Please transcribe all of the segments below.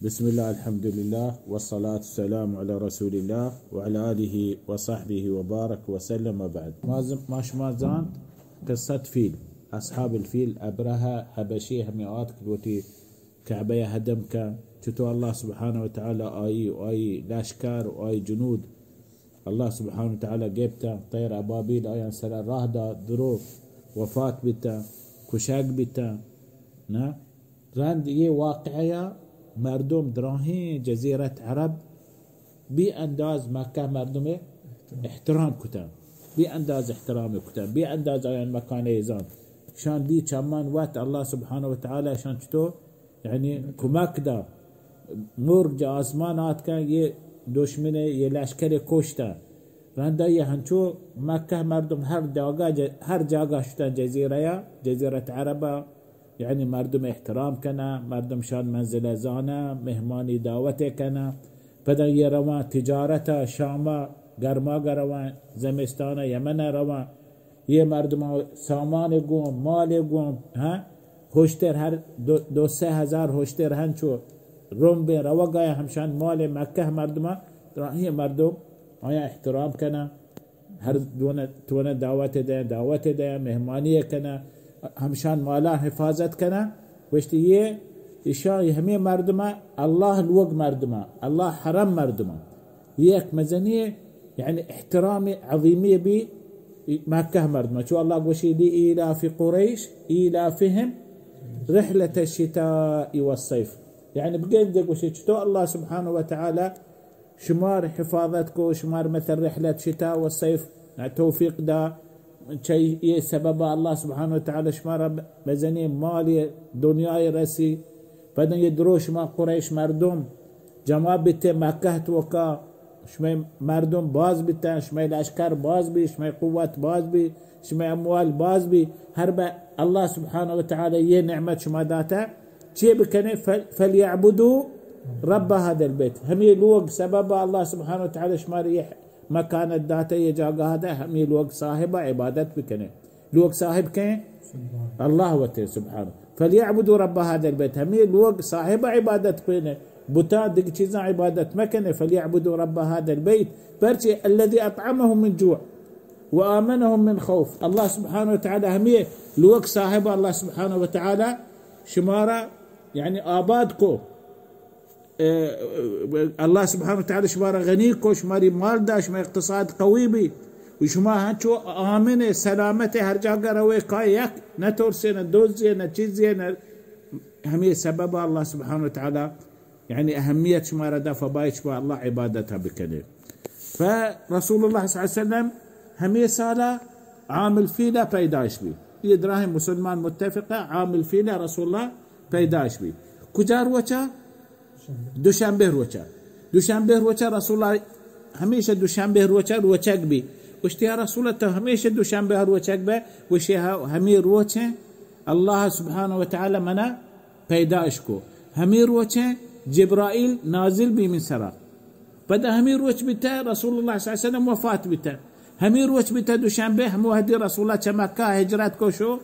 بسم الله، الحمد لله، والصلاة والسلام على رسول الله وعلى آله وصحبه وبارك وسلم، وبعد. ما ز-، ما شما زانت قصة فيل، أصحاب الفيل، أبرهة حبشي، همي آتك لوتي كعبة هدم كان. چطور الله سبحانه وتعالى آيي، آيي لشكر، آيي جنود، الله سبحانه وتعالى گپتاں، طير أبابيل آيان سرا راه دا، درو وفات بیتاں، کشگ بیتاں. نه؟ رند یه واقعه مردم دراهين جزيرة عرب بي انداز مکه مردم احترام کتن، بي انداز احترام کتن، بي انداز آيان مکان ایزان. شان دي چمان وقت الله سبحانه وتعالى شان چطور یعنی کمک دا. مرگ جا آسمان آتکن، یه دشمن، یه لشکر کشتن. رندا یه هنچو مکه مردم هر جاگا ج-، هر جاگا شتن جزیره یا، جزیرت عربا، یعنی مردم احترام کنن، مردم شان منزل زانن، مهمانی دعوت کنن. پدا یه روان تجارت شاما، گرماگا روان، زمستان یمن روان. یه مردم سامان گون، مال گون، ها؟ هشتر هر دو، دو سه هزار هشتر هنچو رم بین روگا همشان مال مکه مردم، یه مردم آیا احترام کنن، هر دونه تونه دعوت ده، دعوت ده، مهمانی کنن، همشان مالا حفاظت کنن. گوشتی یه ایشان همه مردم الله لوگ مردم، الله حرم مردم. یک مزنی، یعنی احترام عظیمی بی مکه مردم. چو الله گوشی: «لإيلاف قريش إيلافهم رحلة الشتاء والصيف.» یعنی بگندے گوشی چطور الله سبحانه وتعالى شمار حفاظت کو، شمار مثل رحلة شتاء والصيف توفیق دا. چه یه سبب الله سبحانه وتعالى شمارا مزنی مال دنیای رسی. پدا یه درو شما قریش مردم جمع بیتے مکه توکا، شمئے مردم باز بیتن، شمئے لشکر باز بی، شمئے قوت باز بی، شمئے اموال باز بی. هر به الله سبحانه وتعالى یه نعمت شما داته، چی بکنه؟ فل-، فليعبدوا رب هذا البيت. همي لوگ سبب الله سبحانه وتعالى شمار یه مکانت داته، یه جاگاه ده، همي لوگ صاحب عبادت بکنه. لوگ صاحب کئے؟ الله وته سبحانه. فليعبدوا رب هذا البيت. همي لوگ صاحب عبادت کنه. بتا دگ چیزاں عبادت مکنه. فليعبدوا رب هذا البيت. پرچه؟ الذي أطعمهم من جوع وآمنهم من خوف. الله سبحانه وتعالى همي لوگ صاحب الله سبحانه وتعالى شمارا یعنی آباد کو. اه، الله سبحانه وتعالى شمارا غنی کو، شماری مال دا، شما اقتصاد قوی بی. و شما هنچو آمن، سلامت، هر جاگه روی کای یک، نه ترسه، نه دوزی، نه چیزی، نه. همي سبب الله سبحانه وتعالى یعنی اهمیت شمارا دا، فباید شما الله عبادت بکنه. فرسول الله صلى الله عليه وسلم همي سالا عام الفيلة پیدائش بی. یه دراهين مسلمان متفقه عام الفيلة رسول الله پیدائش بی. کجا روچا؟ دوشنبه روچا. دوشنبه روچا رسول الله همیشه دوشنبه روچا روچگ بی. گوشتی: یا رسول الله، تو همیشه دوشنبه روچگ به؟ گوشتی: ها، همي روچه الله سبحانه وتعالى منا پیدائش کو. همي روچه جبرائيل نازل بی من سرا. پدا همي روچ بیته رسول الله صلى الله عليه وسلم وفات بیته. همي روچ بیته دوشنبه، هم وهدی رسول الله چه مکه هجرت کو شو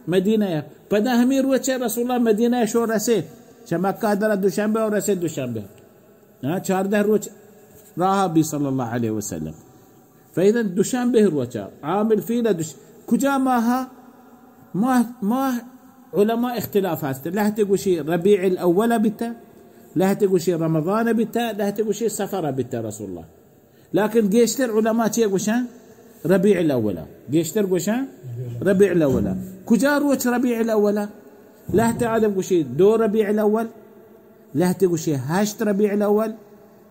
مدینه. پدا همي روچه رسول الله مدینه شو رسه. چه مکه در دوشنبه و رسه دوشنبه. ها، چارده روچ راه بی صلى الله عليه وسلم. فإذا دوشنبه روچا، عام الفيلة دوش-، کجا ماها؟ ماه، ماه علماء اختلاف هست. لهتے گوشی ربيع الأول بیتا، لهتے گوشی رمضان بیتا، لهتے گوشی صفر بیتا رسول الله. لكن گیشتر علماء چی گوشن؟ ربيع الأول. گیشتر گوشن ربيع الأول. کجا روچ ربيع الأول؟ لهتے عالم گوشی دو ربيع الأول، لهتے گوشی هشت ربيع الأول،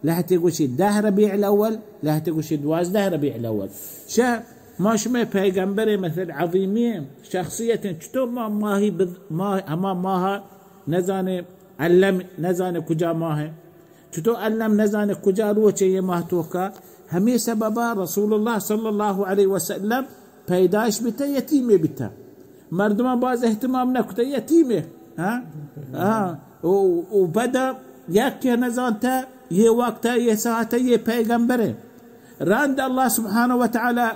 لهتے گوشی ده ربيع الأول، لهتے گوشی دوازده ربيع الأول. شا ما شمئے پیغمبر مثل عظیمی شخصیت، چطور ما ماهی بز-، ما هما ماه نزانه، علم نزانه کجا ماه؟ چطور علم نزانه کجا روچه یه ماه توکا؟ همي سببا رسول الله صلى الله عليه وسلم پیدائش بیته، یتیمه بیته. مردمان باز اهتمام نکته، یتیمه. ها؟ ها. و، و پدا یکه نزانته، یه وقته، یه ساعته، یه پیغمبره. رند الله سبحانه وتعالى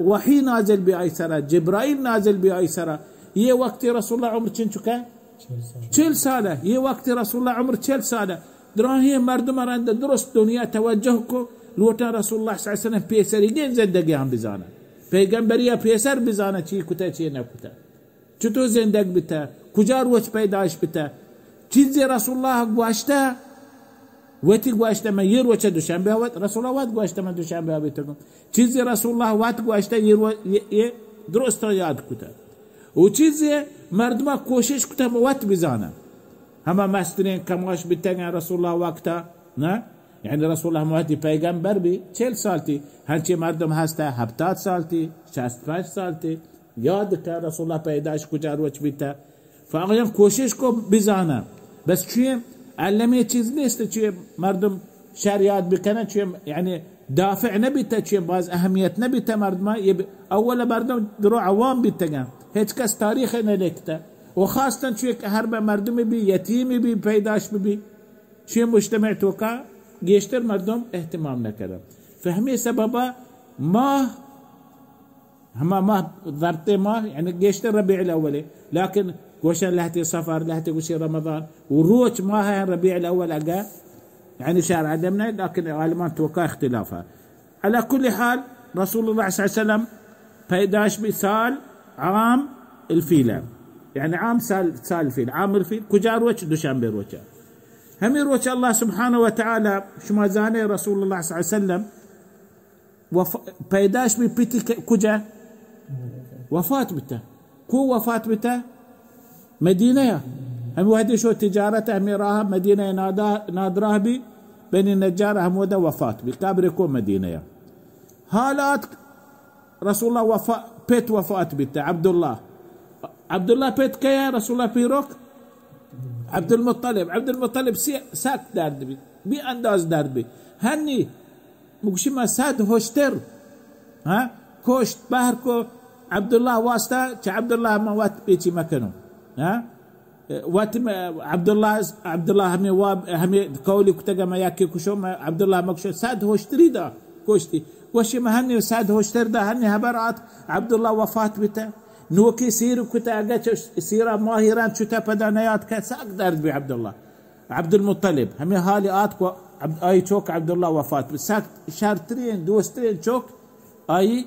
وحي نازل بی آئی سرا، جبرائيل نازل بی آئی سرا. یه وقتی رسول الله عمر چنچکه؟ چهل ساله. یه وقتی رسول الله عمر چهل ساله. دراہیں مردم رند درست دنیا توجہ کو، لوٹاں رسول اللہ صلی اللہ علیہ وسلم پیسریگیں زندگی ہم بزاناں، پیغمبری پیسر بزاناں، چی کتا چی نہ کتا، چطور زندگ بتا، کجا روچ پیداش بتا، چیزی رسول اللہ گواشتا، وتی گواشتا من یہ روچ دوشنبہ وت، رسول اللہ وت گواشتا من دوشنبہ بیتگم، چیزی رسول اللہ وت گواشتا، یہ رو-، یہ، یہ درست یاد کتا، و چیزی مردمہ کوشش کتا وت بزاناں۔ ہما مستریں کماش بیتگاں رسول اللہ وقتا، نہ؟ یعنی رسول اللہ وقتی پیغمبر بی، چل سال تی، ہنچی مردم ہستا، ہپتاد سال تی، شست پنچ سال تی، یاد کن رسول اللہ پیداش کجا روچ بیتا۔ فاغیان کوشش کو بزانا۔ بس چوئے علمی چیز نیست، چوئے مردم شر یاد بکنن، چوئے یعنی دافع نبیتا، چوئے باز اہمیت نبیتا مردم۔ یہ ب-، اول مردم درو عوام بیتگن، ہیچ کس تاریخ نلکتا۔ و خاصتاً چوئے کہ ہر بہ مردم بی، یتیم بی، پیداش بی، چوئے مجتمع توکا گیشتر مردم اہتمام نکرن۔ فہمی سببا ماہ، ہما ماہ، ضبط ماہ، یعنی گیشتر ربیع الاول، لیکن گوشن لہتے صفر، لہتے گوشی رمضان، و روچ ماہ ہیں ربیع الاول اگا، یعنی شہر عالم نہیں، لیکن عالمان توکا اختلاف ہے۔ علی کل حال، رسول اللہ صلی اللہ علیہ وسلم پیداش بی سال عام الفیل، یعنی عام سال، سال الفیل، عام الفیل کجا روچ؟ دوشنبے روچ۔ ہمیں روچ اللہ سبحانہ و تعالی، شما زانے رسول اللہ صلی اللہ علیہ وسلم وف-، پیداش بی پتی ک-، کجا؟ وفات بتا۔ کو وفات بتا؟ مدینہ یا۔ ہم وحدی شو تجارت ہمیں راہ مدینہ نادا-، نادراہ بی، بنی نجار ہم ودا وفات بی۔ قبر کو مدینہ یا۔ حالات رسول اللہ وفا-، پت وفات بیتا، عبداللہ۔ عبداللہ پت کیا؟ رسول اللہ پیروک عبدالمطلب۔ عبدالمطلب سی-، سخت درد بی، بی انداز درد بی۔ ہنی مگوشی ما صد ہشتر، ہاں، کوشت بہر کو عبداللہ واسطہ، چہ عبداللہ ما وت پیچی مکنو، ہاں۔ وت م-، عبداللہ، عبداللہ ہمیں واب، ہمیں قولی کتگا ما یکی کشو، ما عبداللہ مکشو، صد ہشتری دا کشتی۔ گوشی ما ہنی صد ہشتر دا، ہنی حبر آت عبداللہ وفات بیتا۔ نوکی سیر کتا، اگہ چہ سیرا ماہی رند چتا پدا نیاد کہ سک درد بی عبداللہ۔ عبدالمطلب، ہمیں حالی آت کو عبد-، آئی چوک عبداللہ وفات بی۔ سک شرترین، دوسترین چوک آئی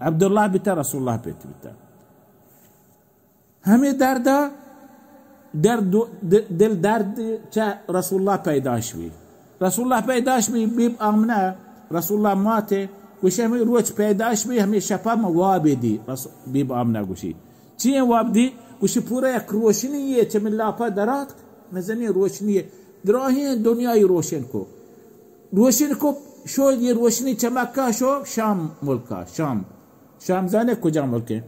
عبداللہ بیتا، رسول اللہ پیت بیتا۔ ہمے دردا درد، د-، دل درد چہ رسول اللہ پیداش بی۔ رسول اللہ پیداش بی، بی آمنہ رسول اللہ ماتے، گوشی ہمے روچ پیداش بی، ہمے شپا ما وابے دی۔ رس-، بی آمنہ گوشی، چی واب دی؟ گوشی پورا یک روشنی یے چہ من لاپا دراتک، مزنی روشنی یے، دراہیں دنیای روشن کو۔ روشن کو، شو یہ روشنی چہ مکہ شو شام ملکا، شام۔ شام زانے کجا ملک ہے؟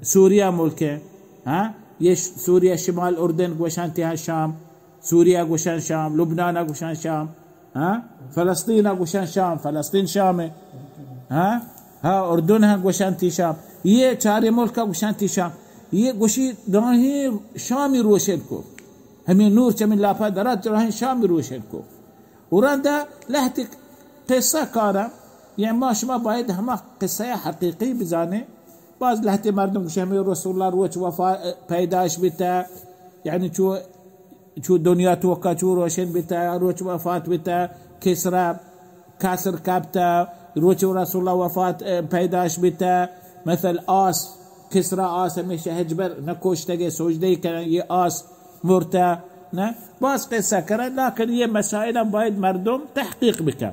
سوریا ملک ہے۔ ہاں؟ یہ ش-، سوریا شمال اردن گوشان تہا شام، سوریا گوشان شام، لبنان گوشان شام، ہاں؟ فلسطین گوشان شام، فلسطین شام ہے۔ ہاں؟ ہاں، اردن ہاں گوشان تی شام۔ یہ چارے ملک گوشان تی شام۔ یہ گوشی دراہیں شامی روشن کو۔ ہمیں نور چمن لاپا درات دراہیں شامی روشن کو۔ و رندا لہتے قصہ کارا، یعنی ما شما باید ہما قصہ حقیقی بزانیں۔ باز لہتے مردم گوشے ہمیں رسول اللہ روچ وفا-، پیدائش بیتا، یعنی چو، چو دنیا توکا چو روشن بیتا، روچ وفات بیتا، کسرا کسر کپتا، روچ رسول اللہ وفات، پیدائش بیتا، مثل آس، کسرا آس ہمیشہ ہچبر نہ کوشتگے، سوجدہ کنن، یہ آس مرتا، نہ؟ باز قصہ کرن، لیکن یہ مسائل باید مردم تحقیق بکن۔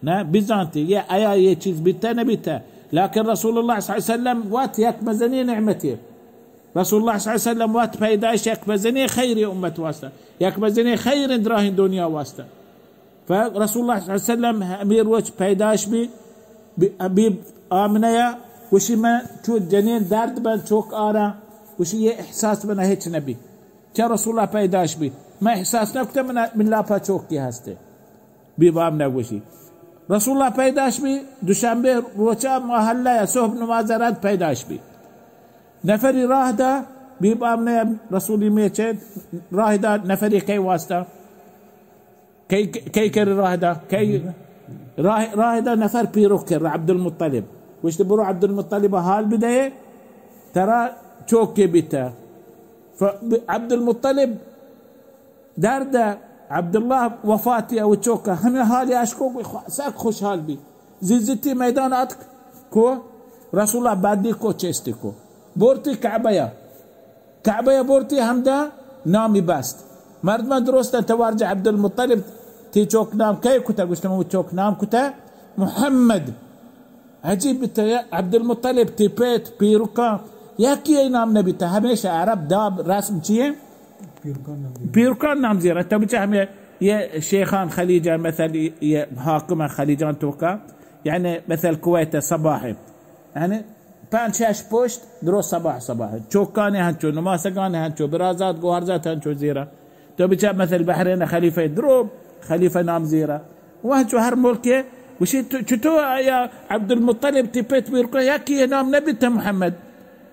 نہ بزانتی، یہ آیا یہ چیز بیتا نہ بیتا۔ لیکن رسول اللہ صلی اللہ علیہ وسلم وات یک مزنی نعمتی۔ رسول اللہ صلی اللہ علیہ وسلم وات پیدائش یک مزنی خیر امت واسطہ، یک مزنی خیر دراہیں دنیا واسطہ۔ فرسول اللہ صلی اللہ علیہ وسلم ہمے روچ پیدائش بی، بی، بی آمنہ یا گوشی من چو جنین درد بن چوک آرا، گوشی یہ احساس بنا ہچ نبی۔ چہ رسول اللہ پیدائش بی، من احساس نہ کتہ من، من لاپا چوکی ہستے۔ بی بام نہ گوشی۔ رسول اللہ پیدائش بی، دوشنبے روچا محلہ یا صحب نماز رد پیدائش بی۔ نفری راہ دا، بی بام نہ رسولی میچے راہ دا نفری کئی واسطہ۔ کئی، کئی کر راہ دا، کئی راہ، راہ دا نفر پیرو کر عبدالمطلب۔ گوشت برو عبدالمطلب حال بدے، ترا چوک کے بیتا۔ ف-، عبدالمطلب درد عبداللہ وفاتی او چوکا ہمیں حالی اشکو گوی خو-، سک خوشحال بی۔ زیزتی میدان آتک کو رسول اللہ بندی کو چیستی کو۔ بورتی کعبہ یا۔ کعبہ یا بورتی ہمدا نامی بست۔ مردمان درست توار جا عبدالمطلب تی چوک نام کئے کتا؟ گوشت من چوک نام کتا محمد۔ عجیب بیتا، یا عبدالمطلب تی پیت پیرکان یکی ای نام نبیتا۔ ہمیشہ عرب داب رسم چیئے؟ پیرکان نام زیرا۔ پیرکان نام زیرا۔ تو بچہ ہمیں یہ شیخان خلیجان مثل، یہ حاکم خلیجان توکا، یعنی مثل کویت صباح، یعنی پنج شش پشت درو صباح صباح۔ چوکانے ہنچو، نماسگانے ہنچو، برازات گوہرزات ہنچو زیرا۔ تو بچار مثل بحرین خلیفہ درو خلیفہ نام زیرا۔ وہاں چو ہر ملک ہے، گوشی تو چطور آیا عبدالمطلب تی پت پیرکان یکی نام نبیتا محمد؟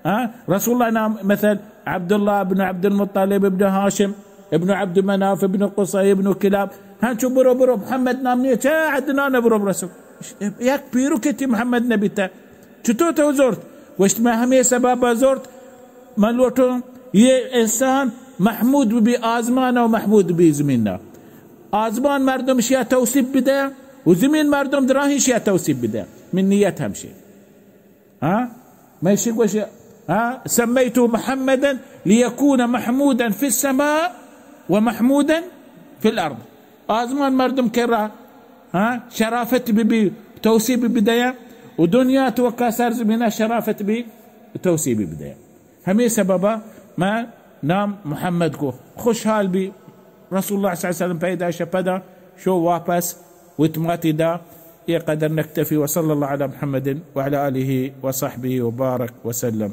ہاں؟ رسول اللہ نام مثل عبداللہ ابن عبدالمطلب ابن ہاشم ابن عبد مناف ابن قصی ابن کلاب۔ ہاں چو برو برو محمد نام نہیں، چاہ عدنان برو برسو۔ یک پیرو کتی محمد نبیتا۔ چطور تو زرت؟ گوشت من ہمیں سبب زرت، من لوٹوں یہ انسان محمود بی آزمان و محمود بی زمین۔ آزمان مردم شیا توصیف بدے و زمین مردم دراہیں شیا توصیف بدے۔ من نیت ہمشی۔ ہاں؟ من شی گوش، ہاں؟ سمیت محمدا لیکون محمودا فی السماء و محمودا فی الارض۔ آزمان مردم کرا، ہاں، شرافت بی بی، توصیف بی بدیا، و دنیا توکا سرزمینا شرافت بی، توصیف بی بدیا۔ ہمیں سببا ما نام محمد کو۔ خوشحال بی۔ رسول اللہ صلی اللہ علیہ وسلم پیدا شپدا شو واپس وتماتی دا۔ یہ قدر نکتفی، وصلی اللہ علی محمد وعلی آلہ وصحبہ وبارک وسلم۔